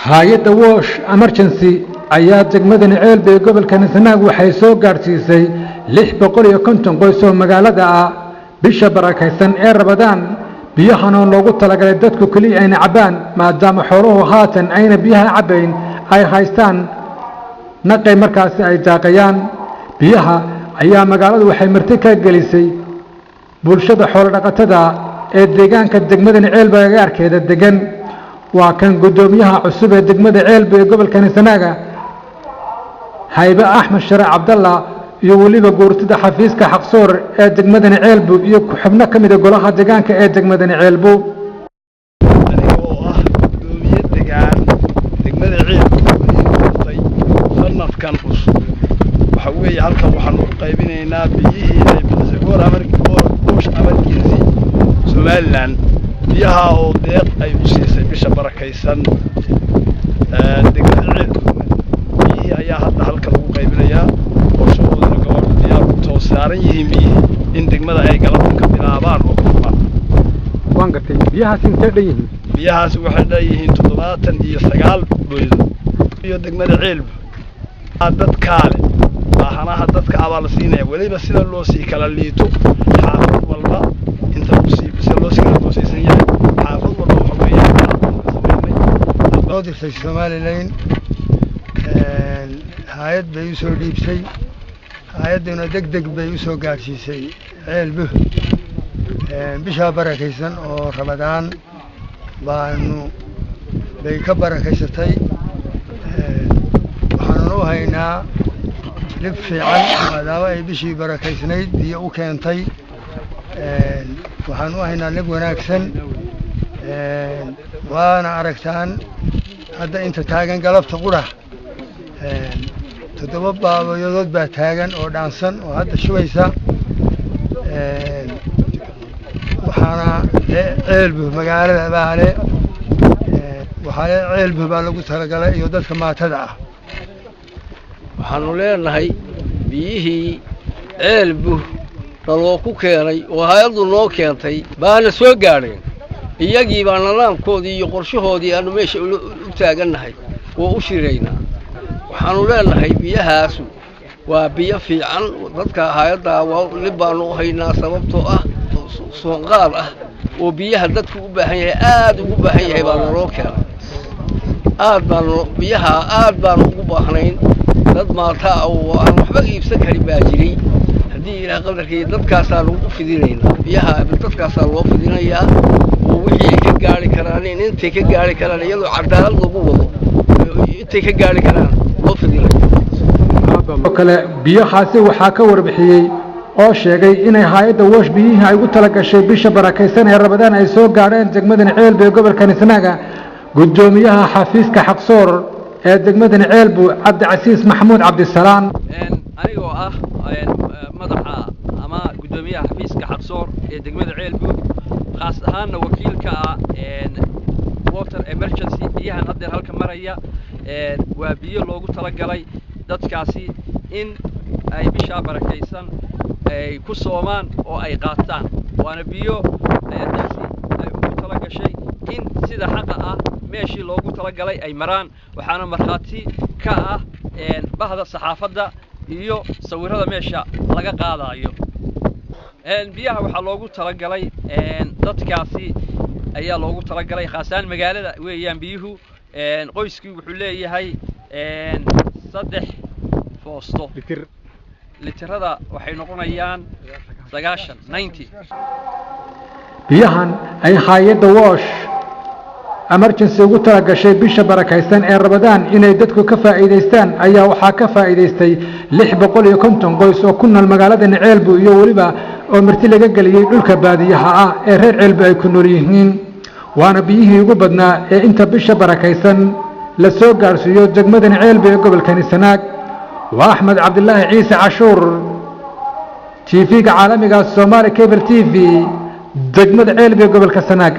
Hay-adda WASH Emergency ayaa degmadani Ceelbu ee gobolka Sanaag waxay soo gaadhsiisay 650 qoys oo magaalada ah bisha barakaysan ee Rabadaan biyahan oo loogu talagalay dadku keliya ayna cabbaan, maadaama xooluhu haatan ayna biyaha cabbayn, ay haystaan naqay markaasi ay daaqayaan. Biyaha ayaa magaaladu waxay marti ka gelisay bulshada xoolo dhaqatada ee deegaanka degmadani Ceelbu agagaarkeeda degan. Waa kan guddoomiyaha cusub ee degmada Ceelbu ee gobolka Sanaaga, Haybe Axmed Share Cabdalla, iyo weliba guurtida xafiiska xaqsoor ee degmadani Ceelbu iyo xubno ka mida golaha deegaanka ee degmadani Ceelbu. Aniga oo ah guddoomiye degaan degmada Ceelbu doortay sanadkan cusub, waxa weeye halkan waxaanu ku qaybinaynaa biyihii ay bixisay WASH Emergency Somaliland, biyaha oo deeq ay u siisay bisha barakaysan degmada Ceelbu. Biyihii ayaa hadda halka lagu qaybinayaa, qorshahooduna gabadhu diyaar u too saaran yihiin biyihii in degmada ay galabta ka bilaabaan oo furmaan. Waan gartay. Biyahaas intee dhan yihiin? Biyahaasi waxay dhan 79 boydo iyo degmada Ceelbu dadkaa leh baahanaha dadka abaa la siinaya, weliba sida loo sii kala liito xaafad walba inta usii sida loo sii kala goosaysan yahay xaafad walba waxa weeyaan samaynay. Loo dirtay Somaliland, hay-ad bay usoo dhiibtay, hay-adduna deg deg bay usoo gaadhsiisay Ceelbu. Bishaa barakaysan oo Ramadaan baanu bay ka barakaysatay. Waxaanuna u haynaa lib fiican maadaama ay bishii barakaysnayd biyo u keentay. Waxaan u haynaa lib wanaagsan, waana aragtaan hadda inta taagan. Galabta qura 7 baabayadood baa taagan oo dhaansan oo hadda shubaysa. Waxaana Ceelbu magaalada baale waxaa le Ceelbu baa lagu talagalay iyo dadka maatada ah. Waxaanu leenahay biyihii Ceelbu naloo ku keenay oo hay-addu noo keentay baana soo gaadheen. Iyagii baa nidaamkoodii iyo qorshahoodii aanu meesha u taagannahay oo u shiraynaa. Waxaanu leenahay biyahaasu waa biyo fiican. Dadka hay-addaa waa lib baanu u haynaa, sababtoo ah soonqaad ah oo biyaha dadku u baahan yahay, aad ugu baahan yahay baa naloo keenay. Aad baanu biyaha aad baanu ugu baahnayn. Dad maata ah oo aan waxba iibsan karin baa jiray. Haddii Ilaah qadarkii dadkaasaanu u fidinaynaa biyaha, dadkaasaa loo fidinayaa oo wixii ay ka gaari karaan, in intay ka gaari karaan, iyadoo cadaalad lagu wado, intay ka gaari karaan loo fidinayo. Oo kale biyahaasi waxaa ka warbixiyey oo sheegay inay hay-adda WASH biyihii ay ugu tala gashay bisha barakaysan ee Rabadaan ay soo gaadheen degmadani Ceelbu ee gobolka Sanaaga, guddoomiyaha xafiiska xaqsoor ee degmadani Ceelbu, Cabdicasiis Maxamuud Cabdisalaan. Anigoo ah madaxa ama guddoomiyaha xafiiska xaqsoor ee degmada Ceelbu, khaas ahaanna wakiilka ah Water Emergency, biyahan haddeer halka maraya waa biyo loogu talagalay dadkaasi in ay bishaa barakaysan ay ku soomaan oo ay qaataan. Waana biyo hay-addaasi ay ugu tala gashay in sida xaqa ah meeshii loogu talagalay ay maraan. Waxaana markhaati ka ah bahda saxaafadda iyo sawirrada meesha laga qaadaayo. Biyaha waxaa loogu talagalay dadkaasi ayaa loogu talagalay, khaasaan magaalada weeyaan biyuhu. Qoyskii wuxuu leeyahay 3 foosto, litirada waxay noqonayaan 90, 90. Biyahan ay hay-adda WASH Emergency ugu tala gashay bisha barakaysan ee Rabadaan inay dadku ka faa'iidaystaan ayaa waxaa ka faa'iidaystay 650 qoys oo ku nool magaalada Ceelbu iyo weliba oo marti laga geliyey dhulka baadiyaha ah ee reer Ceelbu ay ku nool yihiin. Waana biyihii ugu badnaa ee inta bisha barakaysan la soo gaadhsiiyo degmadan Ceelbu ee gobolkani Sanaag. Waa Axmed Cabdilaahi Ciise Cashuur, TV-ga caalamiga Soomaali Cable TV, degmada Ceelbu ee gobolka Sanaag.